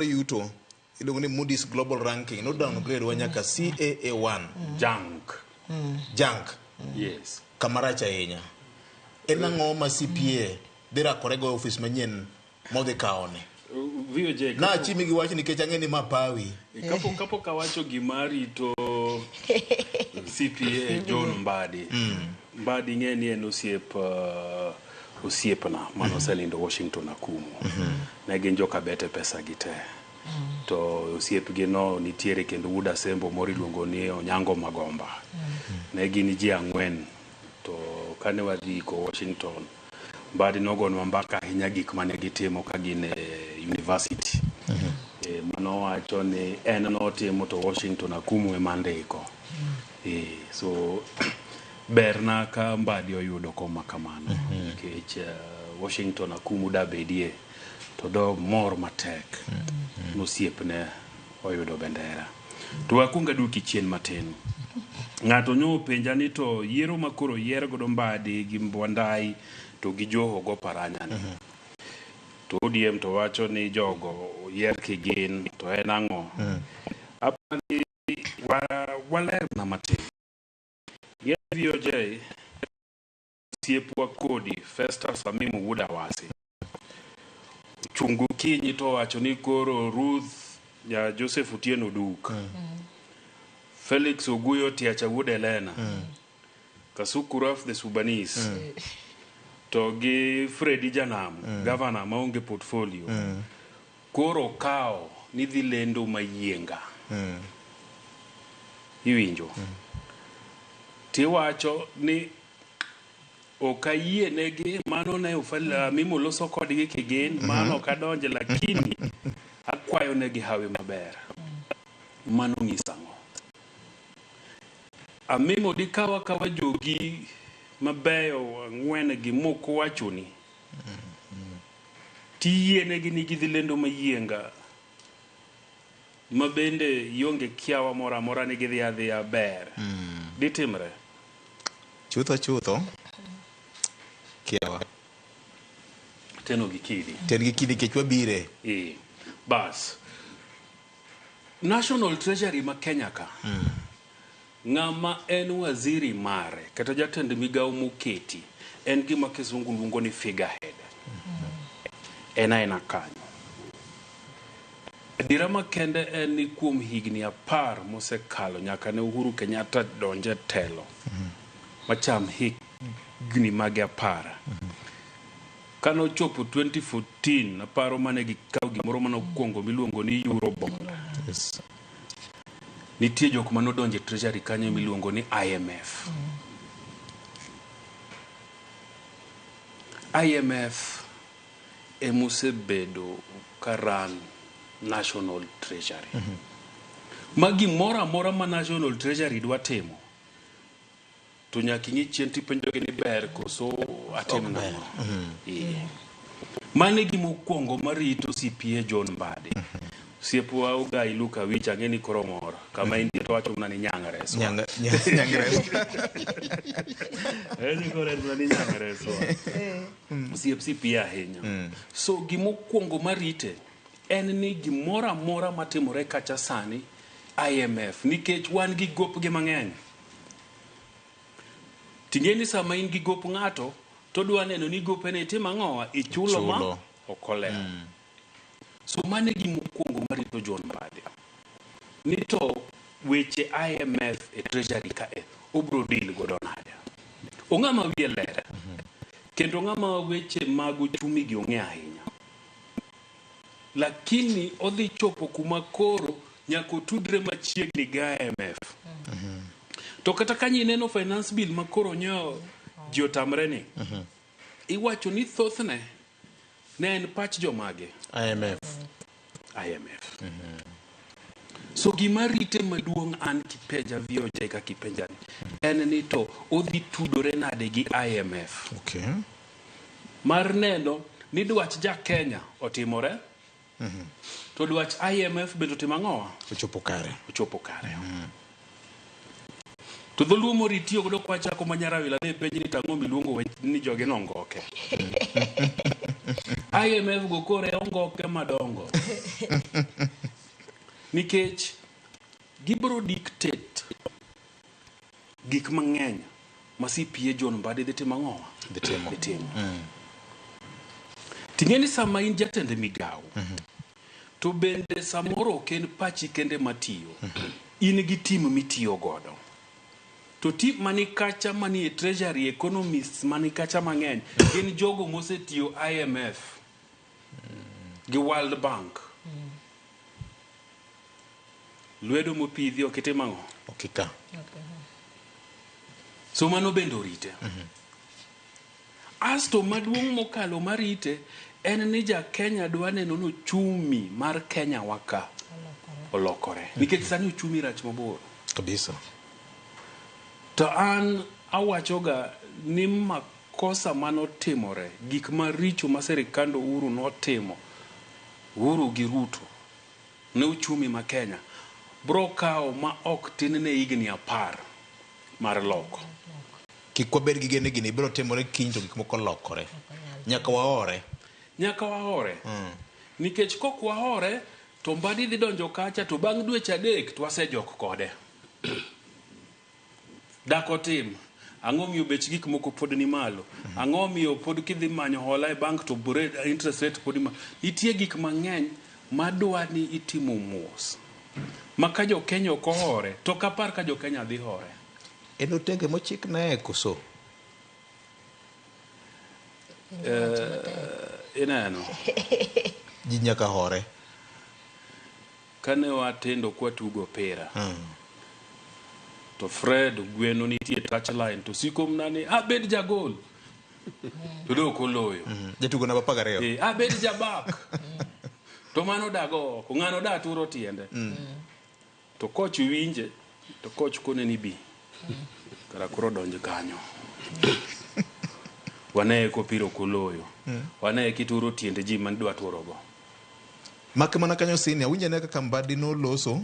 Yuto iluongo ni Moody's Global Ranking no downgrade wa nyaka CAA1. Junk. Junk. Yes. Kama rach ahinya. En ang'o ma CPA dhi rakore go e ofis manyien modhi kawone? VOJ. Na achimi gi wach nikech ang'e ni ma pawi. Kapok awacho gima rito CPA John Mbadi. Mbadi ng'e ni en osiep osiepna mane osenindo Washington Akumu. Ne gin joka bete pesa gi te. To osiepgi no nitiere kendo wuod Asembo moro iluongo ni Onyango Magomba. Ne gin ji ang'wen to kane wadhi iko Washington, Mbadi nogonwa mbaka ahinya gik mane gitimo ka gin e university. Mano wacho ni en notimo to Washington Akumu ema ndiko. So berna ka Mbadi oyudo koma kamano nikech Washington Akumu dabedie to do mor matek nosiepne oyudo bendera. To wakuong aduoki chien matin. Ng'ato nyo openja ni to yiero ma koro yier godo Mbadi gi Wandayi to gi Joho go Paranya ni. To ODM to wacho ni jogo oyier kigin to en ang'o? Apani waler na matin. Ng'e VOJ osiepwa kodi Festus Amimu wuod Awasi. Chung gokinyi to wacho ni koro Ruth nya Joseph Otieno Duk. Felix Oguyo Tiacha wuod Elena. Kasuku Raf the Subanese. To gi Freddy Janam, governor maonge portfolio. Koro kao ni dhi lendo mayienga. Iwinjo? Tiwacho ni ok ayie negi mano ne Amimo loso kodgi kigin mano ok adonje lakini akwayo negi hawi maber. Mano nyiso ang'o? Amimo dikaw akawa jogi mabeyo ang'wen gi mok wachoni tiyienegi ni gidhi lendo mayienga ma bende ionge kiawa moro amora ni gidhi adhiya ber. Ditimre? Chutho chutho kiawa. Teno gi kidi. Ten gi kidi nikech wabire. Bas. National Treasury ma Kenya ka. Ng'ama en waziri mare kata jatend migawo moketi en gima kizungu luongo ni figurehead. En aena kanyo. Adiera makende en ni kuom higni 10 mosekalo nyaka ne Uhuru Kenyatta donje telo macham higni mage 10. Kanochopo 2014 aparo mane gikawo gimoro manokwongo miluongo ni Eurobond. Yes. Nitie jok manodonjo e treasury kanyo miluongo ni IMF. IMF emosebedo ka run National Treasury. Ma gimoro amora ma National Treasury dwa timo to nyaka ing'i chien tipenjogi ni ber koso atim nang'o. Mano e gima okwongo marito CPA John Mbadi. Osiepwa Ogai Luka Wich ang'e ni koro mor. Kama entie to wacho mana ni nyang' reswa. Nyang' reswa. En koro en mana ni nyang' reswa. Osiep CPA ahinya. So gimokwongo marite en ni gimoro amora matimore kacha sani IMF nikech wan gi gopgi mang'eny. Ting'e ni sama in gi gop ng'ato to dwa neno ni gopene itimo ang'owa ichulo ma ok olewo. So mano e gima okwongo marito John Mbadi. Ni to weche IMF e treasury ka e obro deal godo nade. Ong'ama wiye ler. Kendo ng'ama weche mag uchumi gi ong'e ahinya. Lakini odhi chopo kuma koro nyaka otudre machiegni gi IMF. To kata ka ineno finance bill ma koro nyo ji otamre ni, iwacho ni thothne ne en pach jomage? IMF. IMF. So gima rite maduong' an kipenja VOJ ka kipenja ni en ni to odhi tudore nade gi IMF. Okay. Mar neno ni dwach ja Kenya otimore. To dwach IMF bende otimo ang'owa? Ochopo kare. Ochopo kare. To dholuo moro itiyo godo kwachako ma Nyarawila ne penj ni tang'o miluongo ni jogi nongoke. IMF go koro e ongoke madongo. Nikech gibro dictate gik mang'eny ma CPA John Mbadi dhi timo ang'owa? Dhi timo. Dhi timo. Ting'e ni sama in jatend migawo, to bende samoro ok en pachi kende matiyo. In gi team mitiyo godo. To team mani kacha mani e treasury economists mani kacha mang'eny gin jogo mosetiyo IMF gi World Bank. Lwedo mopidhi ok itim ang'o? Ok ika. So mano bende orite. Asto maduong' mokalo marite en ni ja Kenya dwa neno ni uchumi mar Kenya wa ka olokore. Nikech sani uchumi rach mabor. Kabisa. To an awachoga ni makosa manotimore, gik maricho ma sirikand Uhuru notimo, Uhuru gi Ruto, ne uchumi ma Kenya, bro kawo ma ok tin ne higni 10 mar loko. Kik wabed gi geno ni gini biro timore kiny to gik moko lokore. Nyaka wahore. Nyaka wahore. Nikech kok wahore to Mbadi dhi donjo kacha to bang' dweche 3 to wasejok kode. Dak otim. Ang'o miyo bech gik moko pod ni malo? Ang'o miyo pod kidhi manyo hola e bank to interest rate pod ni malo? Nitie gik mang'eny madwa ni itimo mos. Ma ka jo Kenya ok ohore, to ok apar ka jo Kenya dhi hore. En otenge mochikne koso? Ineno. Ji nyaka hore. Kane watindo kwatugo opira, to Fred Gweno nitie touchline to siko mna ni abed jagol. To dok oloyo. Jatugo namba 12. Abed jabak. To mano dago oko, ng'ano da turo tiende. To coach winje, to coach kone ni bi. Kara koro donj kanyo. Waneye kopiro koloyo. Waneye kituro tiende ji man dwa turogo. Mak mana kanyo sini, awinjo ane kaka Mbadi noloso